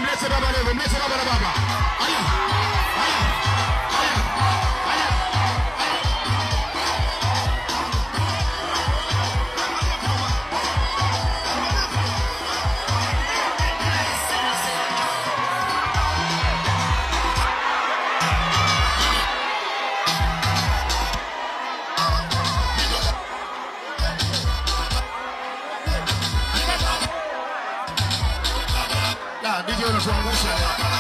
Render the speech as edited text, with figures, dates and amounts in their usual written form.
Mlete Baba Levo, mlete baba na baba. Aya. Aya. Aya. Aya. La, DJ unatuangusha.